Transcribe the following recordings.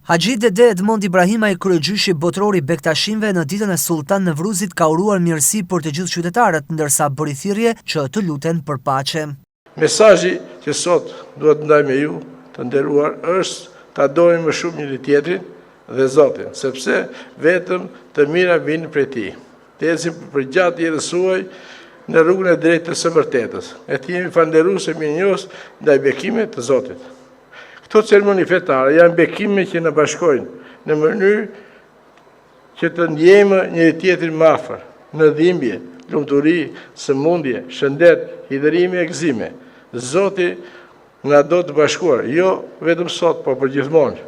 Haxhi Dede Edmond Ibrahimaj, kryegjyshi botëror i Bektashinjve në ditën e Sulltan Nevruzit ka uruar mirësi për të gjithë qytetarët, ndërsa bëri thirrje që të luten për paqe. Mesazhi që sot dua të ndaj me ju, të nderuar, është ta doni më shumë njëri-tjetrin dhe Zotin, sepse vetëm të mira vijnë prej Tij. Të ecim përgjatë jetës suaj në rrugën e drejtë të së vërtetës, e të jemi falënderues e mirënjohës ndaj bekimeve të Zotit. Këto ceremoni fetare janë bekime që na bashkojnë në mënyrë që të ndjejmë njëri-tjetrin më afër, në dhimbje, lumturi, sëmundje, shëndet, hidhërime e gëzime. Zoti na do të bashkuar, jo vetëm sot, por përgjithmonë.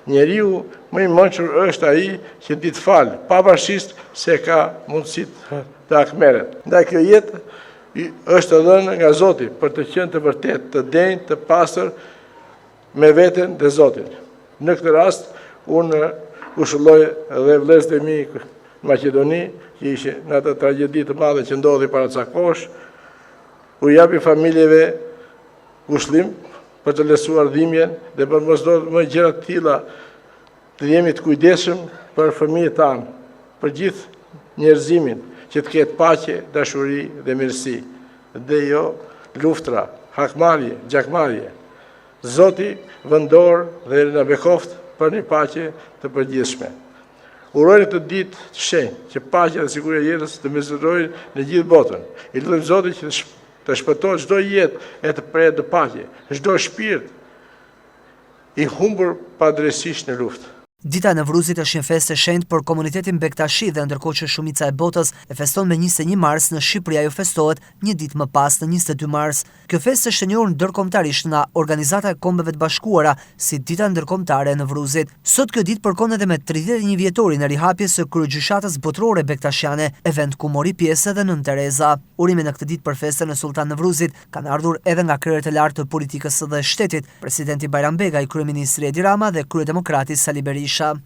Njeriu më i mençur është ai që di të falë, pavarësisht se ka mundësi të hakmerret. Ndaj kjo jetë Është dhënë nga Zoti për të qenë të vërtetë, të denjë, të pastër me veten dhe Zotin. Në këtë rast, unë ngushëlloj dhe vëllezërit e mi në Maqedoni, që ishin në atë tragjedi të madhe që ndodhi para ca kohësh, u japim familjeve ngushëllim për të lehtësuar dhimbjen dhe për mos ndodhur më gjëra të tilla Të jemi të kujdesshëm për fëmijët tanë, për gjithë njerëzimin, që të ketë paqe, dashuri dhe mirësi, dhe jo luftra, hakmarrje, gjakmarrje. Zoti vëntë dorë dhe na bekoftë për një paqe të përgjithshme. Uroj në këtë ditë të shenjtë, që paqja dhe siguria e jetës të mbizotërojë në gjithë botën. I lutem Zotit që të shpëtohet çdo jetë e të prerë në paqe, çdo shpirt i humbur padrejtësisht në luftë. Dita e Nevruzit është një festë e shenjtë për komunitetin bektashi dhe ndërkohë që shumica e botës e feston me 21 mars, në Shqipëri ajo festohet një ditë më pas në 22 mars. Kjo festë është e njohur ndërkombëtarisht nga Organizata e Kombeve të Bashkuara si Dita Ndërkombëtare e Nevruzit. Sot kjo ditë përkon edhe me 31 vjetorin e rihapjes së Kryegjyshatës Botërore Bektashiane, event ku mori pjesë edhe Nënë Tereza. Urime në këtë ditë për festën e Sulltan Nevruzit kanë ardhur edhe nga krerët e lartë të politikës dhe shtetit, presidenti Bajram Begaj, kryeministri Edi Rama dhe kryedemokrati Sali Berisha.